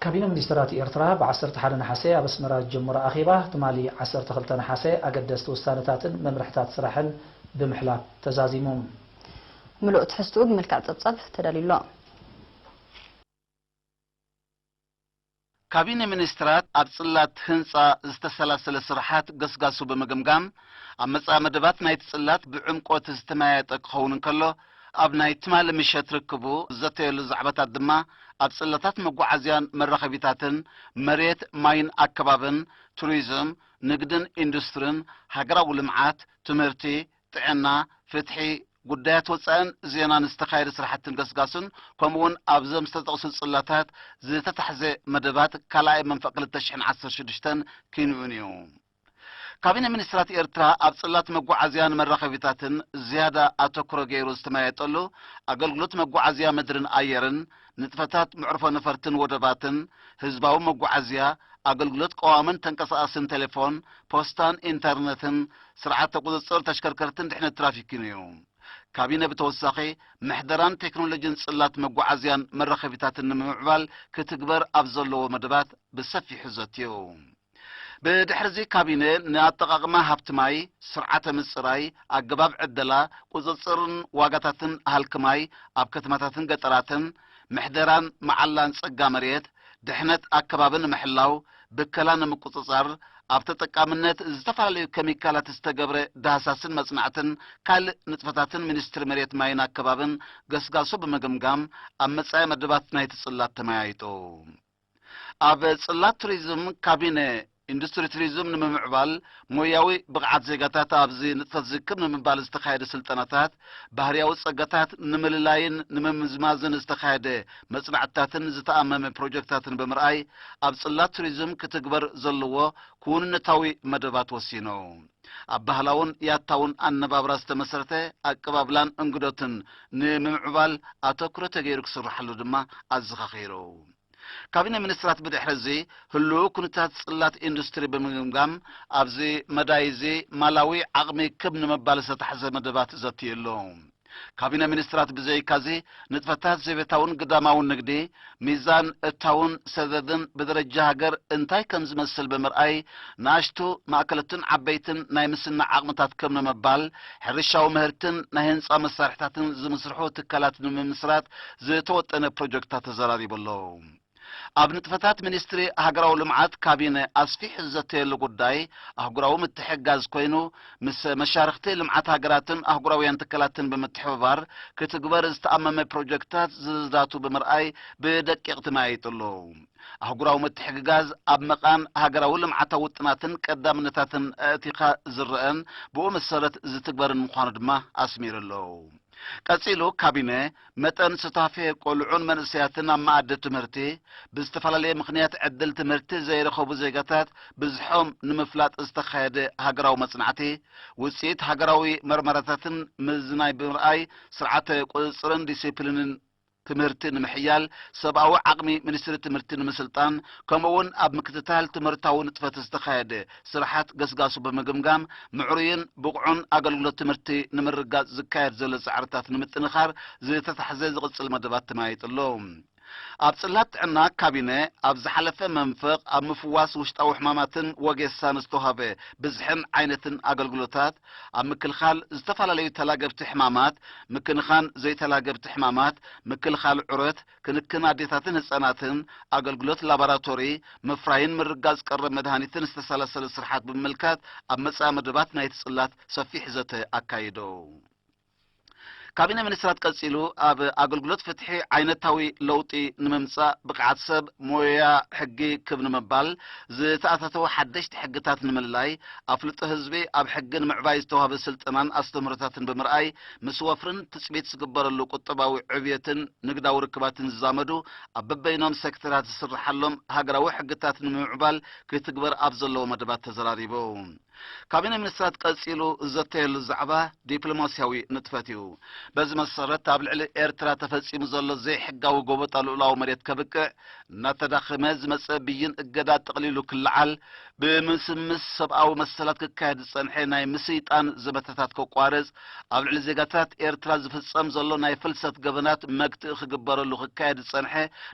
ካቢነ ሚኒስትራት ኤርትራ ብ ዓሰርተ ሓደ ነሓሰ ኣብ ኣስመራ ዝጀመሮ ኣኼባ ትማሊ ዓሰርተ ክልተ ነሓሰ ኣገደስቲ ውሳነታትን መምርሕታት ስራሕን ብምሕላፍ ተዛዚሙ። ምሉእ ትሕዝትኡ ብምልካዕ ጸብጻብ ተዳልዩ ኣሎ። ካቢነ ሚኒስትራት ኣብ ጽላት ህንጻ ዝተሰላሰለ ስራሓት ገስጋሱ ብምግምጋም፣ ኣብ መጻኢ መደባት ናይቲ ጽላት ብዕምቆት ዝተመያየጠ ክኸውን እንከሎ፣ ኣብ ናይ ትማሊ ምሸት ርክቡ ዝዘተየሉ ዛዕባታት ድማ ኣብ ጽላታት መጓዓዝያን መራኸቢታትን፣ መሬት፣ ማይን ኣከባብን፣ ቱሪዝም፣ ንግድን ኢንዱስትርን፣ ሃገራዊ ልምዓት፣ ትምህርቲ፣ ጥዕና፣ ፍትሒ፣ ጉዳያት ወጻእን ዜናን ዝተኻየደ ስራሕትን ገስጋሱን፣ ከምኡ'ውን ኣብዞም ዝተጠቕሱ ጽላታት ዝተታሕዘ መደባት ካልኣይ መንፈቕ ክልተ ሽሕን ዓሰርተ ሽዱሽተን ክንውንኡ። ካቢነ ሚኒስትራት ኤርትራ ኣብ ጽላት መጓዓዝያን መራኸቢታትን ዝያዳ ኣተኩሮ ገይሩ ዝተመያየጠሉ፣ ኣገልግሎት መጓዓዝያ ምድርን ኣየርን፣ ንጥፈታት መዕርፎ ነፈርትን ወደባትን፣ ህዝባዊ መጓዓዝያ፣ ኣገልግሎት ቀዋምን ተንቀሳቓስን ቴሌፎን፣ ፖስታን ኢንተርነትን፣ ስርዓተ ቁጽጽር ተሽከርከርትን ድሕነት ትራፊክን እዩ። ካቢነ ብተወሳኺ፣ ምሕደራን ቴክኖሎጂን ጽላት መጓዓዝያን መራኸቢታትን ንምምዕባል ክትግበር ኣብ ዘለዎ መደባት ብሰፊሑ ዘትዩ። ብድሕርዚ ካቢነ ንኣጠቓቕማ ሃብቲ ማይ፣ ስርዓተ ምጽራይ፣ ኣገባብ ዕደላ፣ ቁጽጽርን ዋጋታትን ሃልኪ ማይ ኣብ ከተማታትን ገጠራትን፣ ምሕደራን መዓላን ጸጋ መሬት፣ ድሕነት ኣከባቢ ንምሕላው፣ ብከላ ንምቁጽጻር፣ ኣብ ተጠቃምነት ዝተፈላለዩ ኬሚካላት ዝተገብረ ዳህሳስን መጽናዕትን ካልእ ንጥፈታትን ሚኒስትሪ መሬት ማይን ኣከባብን ገስጋሱ ብምግምጋም ኣብ መጻኢ መደባት ናይቲ ጽላት ተመያይጡ። ኣብ ጽላት ቱሪዝም ካቢነ ኢንዱስትሪ ቱሪዝም ንምምዕባል ሞያዊ ብቕዓት ዜጋታት ኣብዚ ንጥፈት ዝክብ ንምባል ዝተኻየደ ስልጠናታት፣ ባህርያዊ ጸጋታት ንምልላይን ንምምዝማዝን ዝተኻየደ መጽናዕትታትን ዝተኣመመ ፕሮጀክታትን ብምርኣይ ኣብ ጽላት ቱሪዝም ክትግበር ዘለዎ ክውንነታዊ መደባት ወሲኑ። ኣብ ባህላውን ያታውን ኣነባብራ ዝተመሰረተ ኣቀባብላን እንግዶትን ንምምዕባል ኣተኩሮ ተገይሩ ክስርሓሉ ድማ ኣዘኻኺሩ። ካቢነ ሚኒስትራት ብድሕሪ እዚ ህልው ኩነታት ጽላት ኢንዱስትሪ ብምግምጋም ኣብዚ መዳይ እዚ ማላዊ ዓቕሚ ክብ ንምባል ዝተታሕዘ መደባት ዘትዩ ኣሎ። ካቢነ ሚኒስትራት ብዘይካዚ ንጥፈታት ዘቤታውን ግዳማውን ንግዲ፣ ሚዛን እታውን ሰደድን ብደረጃ ሃገር እንታይ ከም ዝመስል ብምርኣይ ንኣሽቱ፣ ማእከለትን ዓበይትን ናይ ምስናዕ ዓቕምታት ክብ ንምባል ሕርሻዊ ምህርትን ናይ ህንጻ መሳርሕታትን ዝምስርሑ ትካላት ንምምስራት ዝተወጠነ ፕሮጀክታት ተዘራሪቡ ኣሎ። ኣብ ንጥፈታት ሚኒስትሪ ሃገራዊ ልምዓት ካቢነ ኣስፊሑ ዝዘተየሉ ጉዳይ ኣህጉራዊ ምትሕግጋዝ ኮይኑ፣ ምስ መሻርኽቲ ልምዓት ሃገራትን ኣህጉራውያን ትካላትን ብምትሕብባር ክትግበር ዝተኣመመ ፕሮጀክታት ዝርዝራቱ ብምርኣይ ብደቂቕ ተመያይጡ ኣሎ። ኣህጉራዊ ምትሕግጋዝ ኣብ መቓን ሃገራዊ ልምዓታዊ ውጥናትን ቀዳምነታትን ኣእቲኻ ዝረኣን ብኡ መሰረት ዝትግበርን ምዃኑ ድማ ኣስሚሩ ኣሎ። ቀጺሉ ካቢነ፣ መጠን ሱታፌ ቆልዑን መንእሰያትን ኣብ መኣዲ ትምህርቲ፣ ብዝተፈላለየ ምኽንያት ዕድል ትምህርቲ ዘይረኸቡ ዜጋታት ብዝሖም ንምፍላጥ ዝተኻየደ ሃገራዊ መጽናዕቲ፣ ውጽኢት ሃገራዊ መርመራታትን ምዝናይ ብምርኣይ፣ ስርዓተ ቁጽጽርን ዲሲፕሊንን ትምህርቲ ንምሕያል፣ ሰብኣዊ ዓቕሚ ሚኒስትሪ ትምህርቲ ንምስልጣን፣ ከምኡ'ውን ኣብ ምክትታል ትምህርታዊ ንጥፈት ዝተኻየደ ስራሓት ገስጋሱ ብምግምጋም፣ ምዕሩይን ብቑዕን ኣገልግሎት ትምህርቲ ንምርግጋጽ ዝካየድ ዘሎ ጻዕርታት ንምጥንኻር ዝተታሕዘ ዝቕጽል መደባት ተመያይጡ ኣሎ። ኣብ ጽላት ጥዕና ካቢነ ኣብ ዝሓለፈ መንፈቕ ኣብ ምፍዋስ ውሽጣዊ ሕማማትን ወጌሳን ዝተዋህበ ብዝሕን ዓይነትን ኣገልግሎታት፣ ኣብ ምክልኻል ዝተፈላለዩ ተላገብቲ ሕማማት፣ ምክንኻን ዘይተላገብቲ ሕማማት፣ ምክልኻል ዑረት፣ ክንክን ኣዴታትን ህጻናትን፣ ኣገልግሎት ላቦራቶሪ፣ ምፍራይን ምርጋጽ ቀረብ መድሃኒትን ዝተሰላሰለ ስርሓት ብምምልካት ኣብ መጻኢ መደባት ናይቲ ጽላት ሰፊሕ ዘተ ኣካይዱ። ካቢነ ሚኒስትራት ቀጺሉ ኣብ ኣገልግሎት ፍትሒ ዓይነታዊ ለውጢ ንምምጻእ ብቕዓት ሰብ ሞያ ሕጊ ክብ ንምባል ዝተኣታተወ ሓደሽቲ ሕግታት ንምልላይ ኣፍልጦ ህዝቢ ኣብ ሕጊ ንምዕባይ ዝተዋህበ ስልጠናን ኣስተምህሮታትን ብምርኣይ ምስ ወፍርን ትጽቢት ዝግበረሉ ቁጠባዊ ዕብየትን ንግዳዊ ርክባትን ዝዛመዱ ኣብ በበይኖም ሴክተራት ዝስርሓሎም ሃገራዊ ሕግታት ንምምዕባል ክትግበር ኣብ ዘለዎ መደባት ተዘራሪቡ። ካቢነ ሚኒስትራት ቀጺሉ ዝዘተየሉ ዛዕባ ዲፕሎማስያዊ ንጥፈት እዩ። በዚ መሰረት፣ ኣብ ልዕሊ ኤርትራ ተፈጺሙ ዘሎ ዘይሕጋዊ ጎበጣ ልኡላዊ መሬት ከብቅዕ፣ እናተዳኸመ ዝመጸ ብይን እገዳ ጠቕሊሉ ክለዓል፣ ብምስምስ ሰብኣዊ መሰላት ክካየድ ዝጸንሐ ናይ ምስይጣን ዘመተታት ከቋርጽ፣ ኣብ ልዕሊ ዜጋታት ኤርትራ ዝፍጸም ዘሎ ናይ ፍልሰት ገበናት መግትኢ ክግበረሉ ክካየድ ዝጸንሐ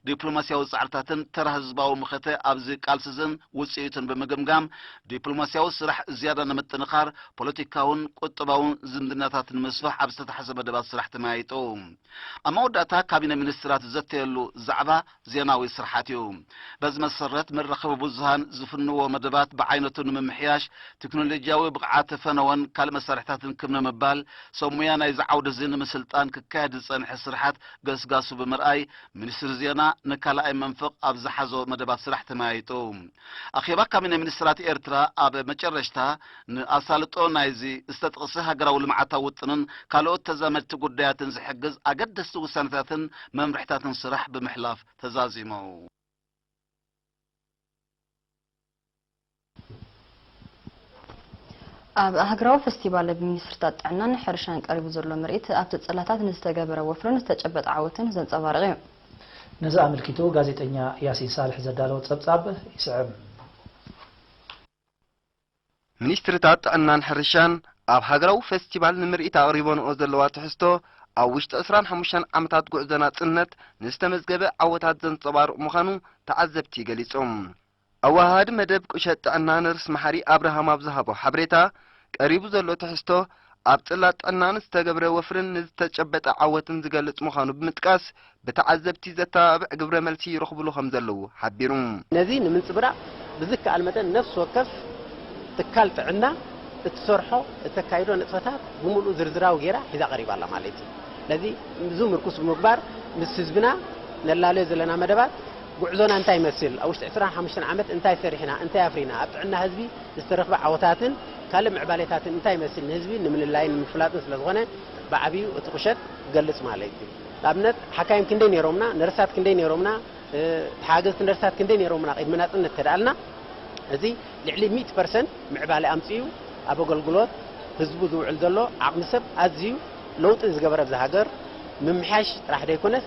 ዲፕሎማስያዊ ጻዕርታትን ተራ ህዝባዊ መኸተ ኣብዚ ቃልስዝን ውጽኢቱን ብምግምጋም፣ ዲፕሎማስያዊ ስራሕ ዝያዳ ንምጥንኻር፣ ፖለቲካውን ቁጠባውን ዝምድናታት ንምስፋሕ ኣብ ዝተታሕዘ መደባት ስራሕ ተመያይጡ። ኣብ መወዳእታ፣ ካቢነ ሚኒስትራት ዝዘተየሉ ዛዕባ ዜናዊ ስርሓት እዩ። በዚ መሰረት፣ መራኸቢ ብዙሃን ዝፍንዎ መደባት ብዓይነቱ ንምምሕያሽ፣ ቴክኖሎጂያዊ ብቕዓተ ፈነወን ካልእ መሳርሕታትን ክብ ንምባል፣ ሰብ ሞያ ናይዚ ዓውዲ እዚ ንምስልጣን ክካየድ ዝጸንሐ ስርሓት ገስጋሱ ብምርኣይ፣ ሚኒስትሪ ዜና ንካልኣይ መንፈቕ ኣብ ዝሓዞ መደባት ስራሕ ተመያይጡ። ኣኼባ ካቢነ ሚኒስትራት ኤርትራ ኣብ መጨረሽታ፣ ንኣሳልጦ ናይዚ ዝተጠቕሰ ሃገራዊ ልምዓታዊ ውጥንን ካልኦት ተዛመድቲ ጉዳያትን ዝሕግዝ ኣገደስቲ ውሳነታትን መምርሕታትን ስራሕ ብምሕላፍ ተዛዚሙ። ኣብ ሃገራዊ ፈስቲቫል ብሚኒስትርታት ጥዕናን ሕርሻን ቀሪቡ ዘሎ ምርኢት፣ ኣብቲ ጽላታት ንዝተገበረ ወፍርን ዝተጨበጠ ዓወትን ዘንጸባርቕ እዩ። ነዚ ኣመልኪቱ ጋዜጠኛ ያሲን ሳልሕ ዘዳለዎ ጸብጻብ ይስዕብ። ሚኒስትርታት ጥዕናን ሕርሻን ኣብ ሃገራዊ ፈስቲቫል ንምርኢት ኣቕሪበንኦ ዘለዋ ትሕዝቶ፣ ኣብ ውሽጢ ዕስራን ሓሙሽተን ዓመታት ጉዕዞ ናጽነት ንዝተመዝገበ ዓወታት ዘንጸባርቕ ምዃኑ ተዓዘብቲ ገሊጾም። ኣወሃሃዲ መደብ ቁሸት ጥዕና ነርስ መሓሪ ኣብርሃም ኣብ ዝሃቦ ሓበሬታ፣ ቀሪቡ ዘሎ ትሕዝቶ ኣብ ጽላት ጥዕና ንዝተገብረ ወፍርን ንዝተጨበጠ ዓወትን ዝገልጽ ምዃኑ ብምጥቃስ፣ ብተዓዘብቲ ዘተባብዕ ግብረ መልሲ ይረኽብሉ ከም ዘለዉ ሓቢሩ። ነዚ ንምንጽብራቕ ብዝከኣል መጠን ነፍሲ ወከፍ ትካል ጥዕና እትሰርሖ፣ እተካይዶ ንጥፈታት ብምሉኡ ዝርዝራዊ ጌራ ሒዛ ቀሪባ ኣላ ማለት እዩ። ስለዚ እዚ ምርኩስ ብምግባር ምስ ህዝብና ነላለዮ ዘለና መደባት ጉዕዞና እንታይ ይመስል፣ ኣብ ውሽጢ ዕስራን ሓሙሽተን ዓመት እንታይ ሰሪሕና፣ እንታይ ኣፍሪና፣ ኣብ ጥዕና ህዝቢ ዝተረኽበ ዓወታትን ካልእ ምዕባሌታትን እንታይ ይመስል ንህዝቢ ንምልላይን ንምፍላጥን ስለ ዝኾነ ብዓብዩ እቲ ቁሸት ክገልጽ ማለት እዩ። ንኣብነት ሓካይም ክንደይ ነይሮምና፣ ነርሳት ክንደይ ነይሮምና፣ እ፣ ተሓገዝቲ ነርሳት ክንደይ ነይሮምና ቅድሚ ናጽነት ተደኣልና፣ እዚ ልዕሊ ሚእቲ ፐርሰንት ምዕባለ ኣምጺኡ ኣብ ኣገልግሎት ህዝቡ ዝውዕል ዘሎ ዓቕሚ ሰብ ኣዝዩ ለውጢ ዝገበረ ኣብዛ ሃገር ምምሕያሽ ጥራሕ ዘይኮነስ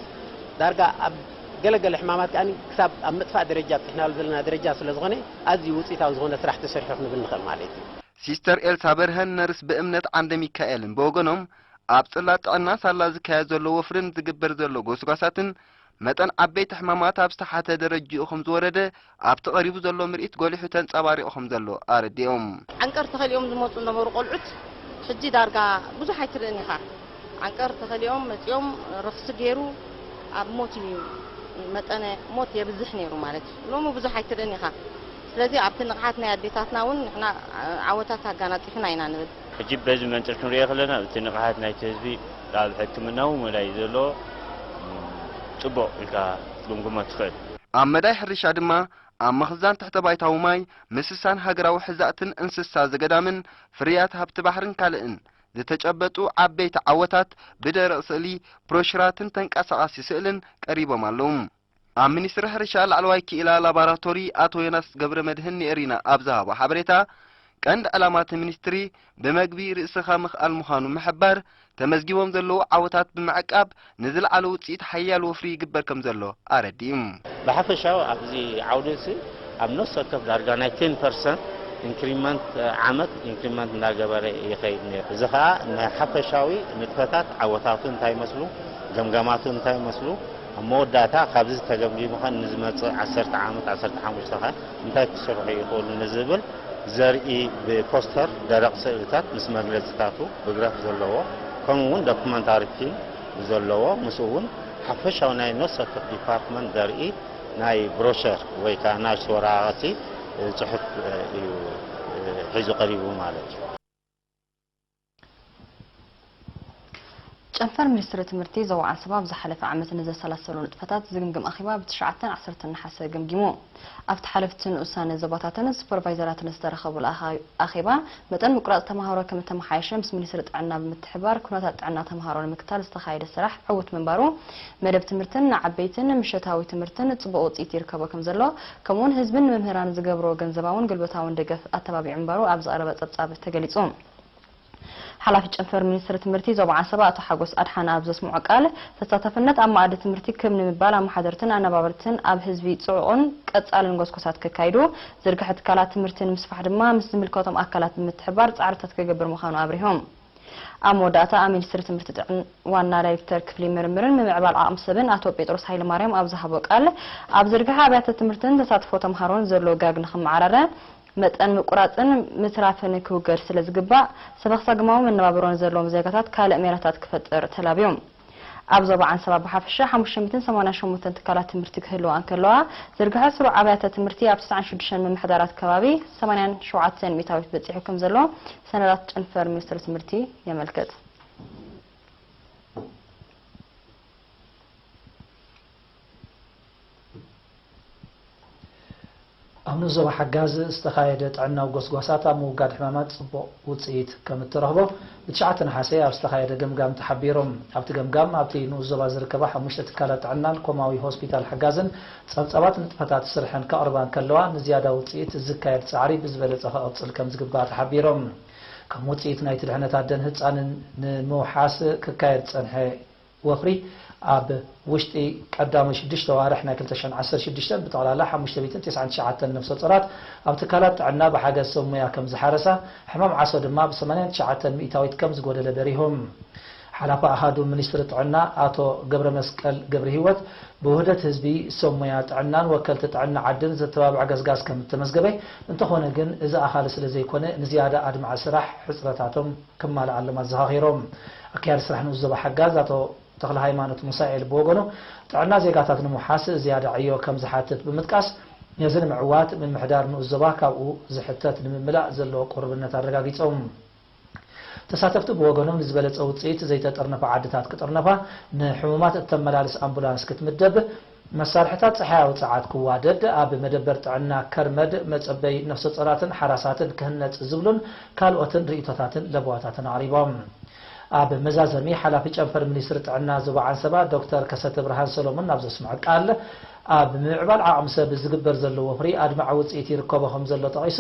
ዳርጋ ኣብ ገለገለ ሕማማት ከኣ ክሳብ ኣብ ምጥፋእ ደረጃ ኣብጽሕናሉ ዘለና ደረጃ ስለ ዝኾነ ኣዝዩ ውጽኢታዊ ዝኾነ ስራሕ ተሰሪሑ ክንብል ንኽእል ማለት እዩ። ሲስተር ኤልሳ በርሀን ነርስ ብእምነት ዓንደ ሚካኤልን ብወገኖም ኣብ ጽላት ጥዕና ሳላ ዝካየድ ዘሎ ወፍርን ዝግበር ዘሎ ጎስጓሳትን መጠን ዓበይቲ ሕማማት ኣብ ዝተሓተ ደረጅኡ ከም ዝወረደ ኣብቲ ቀሪቡ ዘሎ ምርኢት ጎሊሑ ተንጸባሪቑ ከም ዘሎ ኣረዲኦም። ዓንቀር ተኸሊኦም ዝመጹ ዝነበሩ ቆልዑት ሕጂ ዳርጋ ብዙሕ ኣይትርእን ኢኻ። ዓንቀር ተኸሊኦም መጺኦም ረኽሲ ገይሩ ኣብ ሞት እዩ፣ መጠነ ሞት የብዝሕ ነይሩ ማለት እዩ። ሎሚ ብዙሕ ኣይትርእን ኢኻ። ስለዚ ኣብቲ ንቕሓት ናይ ኣዴታትና እውን ንሕና ዓወታት ኣጋናጺፍና ኢና ንብል። ሕጂ በዚ መንጽር ክንሪኦ ከለና፣ እቲ ንቕሓት ናይቲ ህዝቢ ኣብ ሕክምናዊ መዳይ ዘሎ፣ ጽቡቕ ኢልካ ክትግምግሞ ትኽእል። ኣብ መዳይ ሕርሻ ድማ፣ ኣብ ምኽዛን ትሕተ ባይታዊ ማይ፣ ምስሳን ሃገራዊ ሕዛእትን እንስሳ ዘገዳምን፣ ፍርያት ሃብቲ ባሕርን ካልእን ዝተጨበጡ ዓበይቲ ዓወታት ብደረቕ ስእሊ፣ ብሮሹራትን ተንቀሳቓሲ ስእልን ቀሪቦም ኣለዉ። ኣብ ሚኒስትሪ ሕርሻ ላዕለዋይ ክኢላ ላቦራቶሪ ኣቶ ዮናስ ገብረመድህን ንኤሪና ኣብ ዝሃቦ ሓበሬታ፣ ቀንዲ ዕላማ እቲ ሚኒስትሪ ብመግቢ ርእስኻ ምኽኣል ምዃኑ ምሕባር፣ ተመዝጊቦም ዘለዉ ዓወታት ብምዕቃብ ንዝለዓለ ውጽኢት ሓያል ወፍሪ ይግበር ከም ዘሎ ኣረዲኡ። ብሓፈሻዊ ኣብዚ ዓውዲ እዚ ኣብ ነፍሲ ወከፍ ዳርጋ ናይ ቴን ፐርሰንት ኢንክሪመንት፣ ዓመት ኢንክሪመንት እንዳገበረ ይኸይድ ነይሩ። እዚ ኸኣ ናይ ሓፈሻዊ ንጥፈታት ዓወታቱ እንታይ ይመስሉ፣ ገምጋማቱ እንታይ ይመስሉ፣ ኣብ መወዳእታ ካብዚ ተገምጊሙ ኸ ንዝመጽእ ዓሰርተ ዓመት፣ ዓሰርተ ሓሙሽተ ኸ እንታይ ክሰርሑ ይኽእሉ ንዝብል ዘርኢ ብፖስተር፣ ደረቕ ስእልታት ምስ መግለጺታቱ ብግራፍ ዘለዎ፣ ከምኡ እውን ዶኩመንታሪ ፊልም ዘለዎ፣ ምስኡ እውን ሓፈሻዊ ናይ ነፍሲ ወከፍ ዲፓርትመንት ዘርኢ ናይ ብሮሸር ወይ ከዓ ናይ ወረቓቕቲ ጽሑፍ እዩ ሒዙ ቀሪቡ ማለት እዩ። ጨንፈር ሚኒስትሪ ትምህርቲ ዞባ ዓንሰባ ኣብ ዝሓለፈ ዓመት ንዘሰላሰሉ ንጥፈታት ዝግምግም ኣኼባ ብ ትሽዓተን ዓሰርተን ነሓሰ ገምጊሙ። ኣብቲ ሓለፍቲ ንኡሳነ ዞባታትን ሱፐርቫይዘራትን ዝተረኸቡሉ ኣኻ-፣ ኣኼባ፣ መጠን ምቁራጽ ተምሃሮ ከም እተመሓየሸ ምስ ሚኒስትሪ ጥዕና ብምትሕብባር ኩነታት ጥዕና ተምሃሮ ንምክታል ዝተኻየደ ስራሕ ዕዉት ምንባሩ፣ መደብ ትምህርትን ንዓበይትን ምሸታዊ ትምህርትን ጽቡቕ ውጽኢት ይርከቦ ከም ዘሎ፣ ከምኡውን ህዝብን ንመምህራን ዝገብሮ ገንዘባውን ጉልበታውን ደገፍ ኣተባቢዑ ምንባሩ ኣብ ዝቐረበ ጸብጻብ ተገሊጹ። ሓላፊ ጨንፈር ሚኒስትሪ ትምህርቲ ዞባ ዓንሰባ ኣቶ ሓጎስ ኣድሓነ ኣብ ዘስምዖ ቃል፣ ተሳታፍነት ኣብ መኣዲ ትምህርቲ ክብ ንምባል ኣመሓደርትን ኣነባበርትን ኣብ ህዝቢ ጽዑቕን ቀጻልን ጎስጎሳት ከካይዱ፣ ዝርግሐ ትካላት ትምህርቲ ንምስፋሕ ድማ ምስ ዝምልከቶም ኣካላት ብምትሕብባር ጻዕርታት ክገብር ምዃኑ ኣብሪሆም። ኣብ መወዳእታ ኣብ ሚኒስትሪ ትምህርቲ ጥዕን ዋና ዳይሬክተር ክፍሊ ምርምርን ምምዕባል ዓቕሚ ሰብን ኣቶ ጴጥሮስ ሃይለማርያም ኣብ ዝሃቦ ቃል፣ ኣብ ዝርግሐ ኣብያተ ትምህርትን ተሳትፎ ተምሃሮን ዘሎ ጋግ ንኽመዓራረ፣ መጠን ምቁራጽን ምትራፍን ክውገድ ስለ ዝግባእ፣ ሰበኽሳግማዊ መነባብሮ ንዘለዎም ዜጋታት ካልእ ሜላታት ክፈጥር ተላብዩ። ኣብ ዞባ ዓንሰባ ብሓፈሻ ሓሙሽተ ሚእትን ሰማንያን ሸሞንተን ትካላት ትምህርቲ ክህልዋ እንከለዋ፣ ዝርግሐ ስሩዕ ኣብያተ ትምህርቲ ኣብ ትስዓን ሽዱሽተን ምምሕዳራት ከባቢ ሰማንያን ሸውዓተን ሚእታዊት በጺሑ ከም ዘሎ ሰነዳት ጨንፈር ሚኒስትሪ ትምህርቲ የመልክት። ኣብ ንኡስ ዞባ ሓጋዝ ዝተኻየደ ጥዕናዊ ጎስጓሳት ኣብ ምውጋድ ሕማማት ጽቡቕ ውጽኢት ከም እተረኽቦ ብትሽዓተ ነሓሰ ኣብ ዝተኻየደ ገምጋም ተሓቢሮም። ኣብቲ ገምጋም ኣብቲ ንኡስ ዞባ ዝርከባ ሓሙሽተ ትካላት ጥዕናን ኮማዊ ሆስፒታል ሓጋዝን ጸብጻባት ንጥፈታት ስርሐን ከቕርባ እንከለዋ፣ ንዝያዳ ውጽኢት ዝካየድ ጻዕሪ ብዝበለጸ ከቕጽል ከም ዝግባእ ተሓቢሮም። ከም ውጽኢት ናይቲ ድሕነት ኣደን ህጻንን ንምውሓስ ክካየድ ዝጸንሐ ወፍሪ ኣብ ውሽጢ ቀዳሞይ ሽዱሽተ ዋርሕ ናይ ክልተ ሽሕን ዓሰርተ ሽዱሽተን ብጠቕላላ ሓሙሽተ ሚእትን ተስዓን ትሽዓተን ነፍሰ ጾራት ኣብ ትካላት ጥዕና ብሓገዝ ሰብ ሞያ ከም ዝሓረሳ፣ ሕማም ዓሶ ድማ ብ ሰማንያን ትሽዓተን ሚእታዊት ከም ዝጎደለ በሪሆም። ሓላፊ ኣሃዱ ሚኒስትሪ ጥዕና ኣቶ ገብረ መስቀል ገብረ ህይወት፣ ብውህደት ህዝቢ፣ ሰብ ሞያ ጥዕናን ወከልቲ ጥዕና ዓድን ዘተባብዕ ገስጋስ ከም እተመዝገበ፣ እንተኾነ ግን እዚ ኣኻሊ ስለ ዘይኮነ ንዝያዳ ኣድማዒ ስራሕ ሕጽረታቶም ክማልኣሎም ኣዘኻኺሮም። ኣካያዲ ስራሕ ንኡስ ዞባ ሓጋዝ ኣቶ ተኽለ ሃይማኖት ሙሳኤል ብወገኑ፣ ጥዕና ዜጋታት ንምውሓስ ዝያዳ ዕዮ ከም ዝሓትት ብምጥቃስ፣ ነዚ ንምዕዋት ምምሕዳር ንኡስ ዞባ ካብኡ ዝሕተት ንምምላእ ዘለዎ ቁርብነት ኣረጋጊጾም። ተሳተፍቲ ብወገኖም ንዝበለጸ ውጽኢት ዘይተጠርነፋ ዓድታት ክጥርነፋ፣ ንሕሙማት እተመላልስ ኣምቡላንስ ክትምደብ፣ መሳርሕታት ጸሓያዊ ጸዓት ክዋደድ፣ ኣብ መደበር ጥዕና ከርመድ መጸበይ ነፍሰ ጾራትን ሓራሳትን ክህነጽ ዝብሉን ካልኦትን ርእይቶታትን ለበዋታትን ኣቕሪቦም። ኣብ መዛዘሚ፣ ሓላፊ ጨንፈር ሚኒስትሪ ጥዕና ዞባ ዓንሰባ ዶክተር ከሰተ ብርሃን ሰሎሞን ኣብ ዘስምዖ ቃል፣ ኣብ ምምዕባል ዓቕሚ ሰብ ዝግበር ዘሎ ወፍሪ ኣድማዒ ውጽኢት ይርከቦ ከም ዘሎ ጠቒሱ፣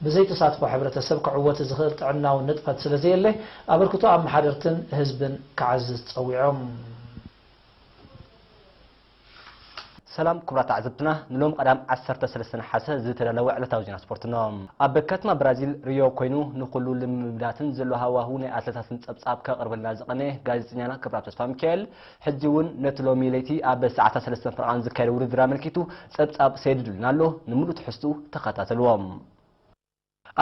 ብዘይ ተሳትፎ ሕብረተሰብ ክዕወት ዝኽእል ጥዕናዊ ንጥፈት ስለ ዘየለ፣ ኣበርክቶ ኣመሓደርትን ህዝብን ክዓዝዝ ጸዊዖም። ሰላም ክቡራት ተዓዘብትና፣ ንሎም ቀዳም ዓሰርተ ሰለስተ ነሓሰ ዝተዳለወ ዕለታዊ ዜና ስፖርትና። ኣብ ከተማ ብራዚል ሪዮ ኮይኑ ንኹሉ ልምምዳትን ዘሎ ሃዋሁ ናይ ኣትለታትን ጸብጻብ ከቕርበልና ዝቐነ ጋዜጠኛና ክብራት ተስፋ ሚካኤል፣ ሕጂ እውን ነቲ ሎሚ ለይቲ ኣብ ሰዓታት ሰለስተ ፈረቓን ዝካየድ ውድድር ኣመልኪቱ ጸብጻብ ሰዲዱልና ኣሎ። ንምሉእ ትሕዝትኡ ተኸታተልዎ።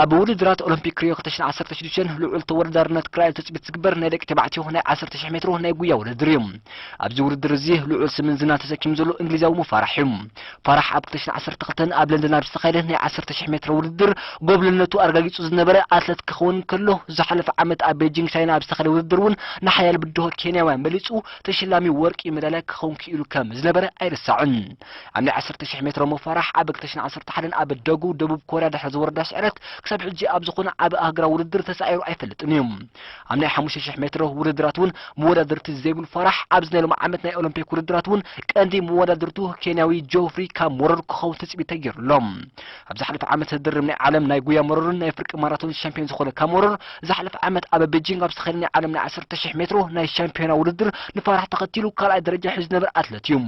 ኣብ ውድድራት ኦሎምፒክ ሪዮ ክልተ ሽሕን ዓሰርተ ሽዱሽተን ልዑል ተወዳዳርነት ክረኣየሉ ትጽቢት ዝግበር ናይ ደቂ ተባዕትዮ ናይ ዓሰርተ ሽሕ ሜትሮ ናይ ጉያ ውድድር እዩ። ኣብዚ ውድድር እዚ ልዑል ስምን ዝናን ተሰኪሙ ዘሎ እንግሊዛዊ ሞ ፋራሕ እዩ። ፋራሕ ኣብ ክልተ ሽሕን ዓሰርተ ክልተን ኣብ ለንደን ኣብ ዝተኻየደ ናይ ዓሰርተ ሽሕ ሜትሮ ውድድር ጎብለልነቱ ኣረጋጊጹ ዝነበረ ኣትለት ክኸውን ከሎ፣ ዝሓለፈ ዓመት ኣብ ቤጂንግ ቻይና ኣብ ዝተኻየደ ውድድር እውን ንሓያል ብድሆ ኬንያውያን በሊጹ ተሸላሚ ወርቂ ሜዳልያ ክኸውን ክኢሉ ከም ዝነበረ ኣይርሳዕን። ኣብ ናይ ዓሰርተ ሽሕ ሜትሮ ሞ ፋራሕ ኣብ ክልተ ሽሕን ዓሰርተ ሓደን ኣብ ደጉ ደቡብ ኮርያ ድሕሪ ዝወረዳ ስዕረት ክሳብ ሕጂ ኣብ ዝኾነ ዓቢ ኣህጉራዊ ውድድር ተሳዒሩ ኣይፈልጥን እዩ። ኣብ ናይ ሓሙሽተ ሽሕ ሜትሮ ውድድራት እውን መወዳድርቲ ዘይብሉ ፋራሕ ኣብዚ ናይ ሎሚ ዓመት ናይ ኦሎምፒክ ውድድራት እውን ቀንዲ መወዳድርቱ ኬንያዊ ጆፍሪ ካሞረር ክኸውን ትጽቢት ተገይሩሎም። ኣብ ዝሓለፈ ዓመት ዝድርም ናይ ዓለም ናይ ጉያ መረሩን ናይ ፍርቂ ማራቶን ሻምፒዮን ዝኾነ ካሞረር ዝሓለፈ ዓመት ኣብ ቤጂንግ ኣብ ዝተኻየደ ናይ ዓለም ናይ ዓሰርተ ሽሕ ሜትሮ ናይ ሻምፒዮና ውድድር ንፋራሕ ተኸቲሉ ካልኣይ ደረጃ ሒዙ ዝነበረ ኣትለት እዩ።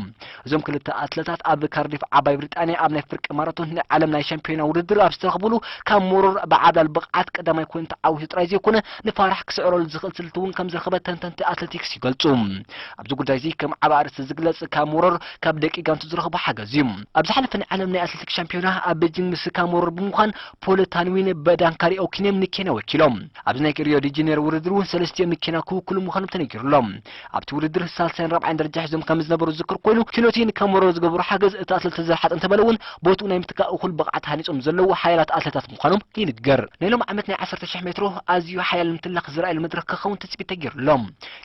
እዞም ክልተ ኣትለታት ኣብ ካርዲፍ ዓባይ ብሪጣንያ ኣብ ናይ ፍርቂ ማራቶን ናይ ዓለም ናይ ሻምፒዮና ውድድር ኣብ ዝተረኽብሉ ካሞረር ብዓብላል ብቕዓት ቀዳማይ ኮይኑ ተዓዊቱ ጥራይ ዘይኮነ ንፋራሕ ክስዕረሉ ዝኽእል ስልቲ እውን ከም ዝረኸበ ተንተንቲ ኣትሌቲክስ ይገልጹ። ኣብዚ ጉዳይ እዚ ከም ዓቢ ኣርእስቲ ዝግለጽ ካሞረር ካብ ደቂ ጋንቱ ዝረኽቦ ሓገዝ እዩ። ኣብ ዝሓለፈ ናይ ዓለም ናይ ኣትሌቲክስ ሻምፒዮና ኣብ ቤጂንግ ምስ ካሞረር ብምዃን ፖለ ታንዊን በዳንካሪ ኦኪኔም ንኬንያ ወኪሎም። ኣብዚ ናይ ሪዮ ዲ ጀኔሮ ውድድር እውን ሰለስቲኦም ንኬንያ ክውክሉ ምዃኖም ተነጊሩሎም። ኣብቲ ውድድር ሳልሳይን ራብዓይን ደረጃ ሒዞም ከም ዝነበሩ ዝዝክር ኮይኑ፣ ኪኖቲን ካሞረር ዝገበሩ ሓገዝ እቲ ኣትሌት ተዘርሓጥ እንተበለ እውን ቦትኡ ናይ ምትካእ እኹል ብቕዓት ሃኒጾም ዘለዉ ሓያላት ኣትሌታት ምዃኖም ይንገር። ናይ ሎም ዓመት ናይ ዓሰርተ ሽሕ ሜትሮ ኣዝዩ ሓያል ምትላኽ ዝረኣየሉ መድረኽ ክኸውን ትጽቢት ተገይሩሎም።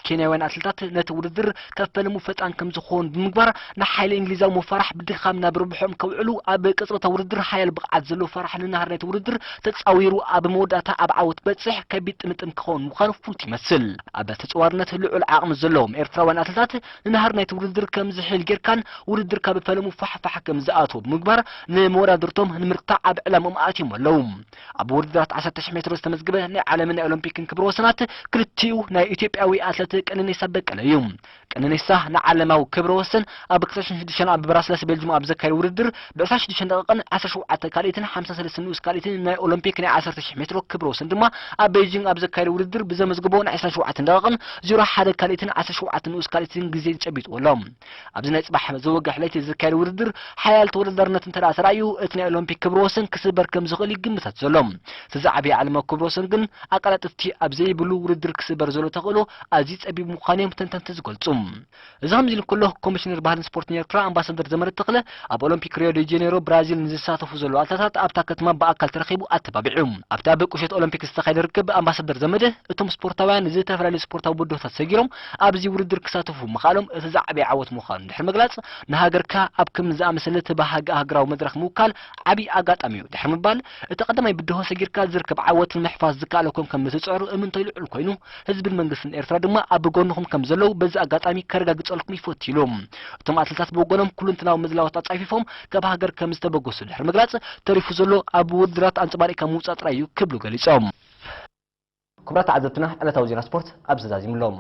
ኬንያውያን ኣትሌታት ነቲ ውድድር ከፈለሙ ፈጣን ከም ዝኾን ብምግባር ንሓይሊ እንግሊዛዊ ሞፋራሕ ብድኻም ናብ ርብሖም ከውዕሉ ኣብ ቅጽበታዊ ውድድር ሓያል ብቕዓት ዘለዎ ፋራሕ ንናህር ናይቲ ውድድር ተጻዊሩ ኣብ መወዳእታ ኣብ ዓወት በጽሕ ከቢድ ጥምጥም ክኸውን ምዃኑ ፍሉጥ ይመስል። ኣብ ተጽዋርነት ልዑል ዓቕሚ ዘለዎም ኤርትራውያን ኣትሌታት ንናህር ናይቲ ውድድር ከም ዝሕል ጌርካን ውድድር ካብ ፈለሙ ፋሕፋሕ ከም ዝኣትዎ ብምግባር ንመወዳድርቶም ንምርታዕ ኣብ ዕላምኦም ኣትዮም ኣለዉ። ኣብ ውድድራት ዓሰርተ ሽሕ ሜትሮ ዝተመዝገበ ናይ ዓለምን ናይ ኦሎምፒክን ክብረ ወሰናት ክልቲኡ ናይ ኢትዮጵያዊ ኣትለት ቀነኒሳ በቀለ እዩ። ቀነኒሳ ንዓለማዊ ክብረ ወሰን ኣብ ክልተ ሽሕን ሽዱሽተን ኣብ ብራስለስ ቤልጅም ኣብ ዘካየደ ውድድር ብ ዕስራን ሽዱሽተን ደቂቕን ዓሰርተ ሸውዓተ ካልኢትን ሓምሳን ሰለስተን ንኡስ ካልኢትን ናይ ኦሎምፒክ ናይ ዓሰርተ ሽሕ ሜትሮ ክብረ ወሰን ድማ ኣብ ቤይጂንግ ኣብ ዘካየደ ውድድር ብዘመዝግቦ ናይ ዕስራን ሸውዓተን ደቂቕን ዜሮ ሓደ ካልኢትን ዓሰርተ ሸውዓተ ንኡስ ካልኢትን ግዜ ጨቢጥዎ ኣሎ። ኣብዚ ናይ ጽባሕ ዘወግሕ ለይቲ ዝካየድ ውድድር ሓያል ተወዳዳርነት እንተ ደኣ ተራእዩ፣ እቲ ናይ ኦሎምፒክ ክብረ ወሰን ክስበር ከም ዝኽእል እዩ ግምታት ዘሎ። እቲ ዝዓበየ ዓለማዊ ክብረ ወሰን ግን ኣቀላጥፍቲ ኣብ ዘይብሉ ውድድር ክስበር ዘሎ ተኽእሎ ኣዝዩ ጸቢብ ምዃኑ እዮም ተንተንቲ ዝገልጹ። እዚ ከምዚ ኢሉ እንከሎ፣ ኮሚሽነር ባህልን ስፖርትን ኤርትራ ኣምባሳደር ዘመደ ተኽለ ኣብ ኦሎምፒክ ሪዮ ዴ ጄኔሮ ብራዚል ንዝሳተፉ ዘለዉ ኣትለታት ኣብታ ከተማ ብኣካል ተረኺቡ ኣተባቢዑ። ኣብቲ ኣብ ቁሸት ኦሎምፒክ ዝተኻየደ ርክብ ኣምባሳደር ዘመደ እቶም ስፖርታውያን ዝተፈላለዩ ስፖርታዊ ብድሆታት ሰጊሮም ኣብዚ ውድድር ክሳተፉ ምኽኣሎም እቲ ዝዓበየ ዓወት ምዃኑ ድሕሪ ምግላጽ፣ ንሃገርካ ኣብ ከምዚ ዝኣመሰለ ተባሃጊ ሃገራዊ መድረኽ ምውካል ዓቢ ኣጋጣሚ እዩ ድሕሪ ምባል፣ እቲ ቀዳማይ ብድሆ ሰጊርካ ዝርከብ ዓወት ንምሕፋዝ ዝከኣለኩም ከም እትጽዕሩ እምንቶይ ልዑል ኮይኑ፣ ህዝብን መንግስትን ኤርትራ ድማ ኣብ ጎንኹም ከም ዘለዉ በዚ ኣጋጣሚ ከረጋግጸልኩም ይፈቱ ኢሉ። እቶም ኣትሌታት ብወገኖም ኩሉንትናዊ ምድላዋት ኣጻፊፎም ካብ ሃገር ከም ዝተበገሱ ድሕሪ ምግላጽ፣ ተሪፉ ዘሎ ኣብ ውድድራት ኣንጸባሪቕካ ምውጻእ ጥራይ እዩ ክብሉ ገሊጾም። ክቡራት ተዓዘብትና፣ ዕለታዊ ዜና ስፖርት ኣብዚ ተዛዚሙ ኣሎ።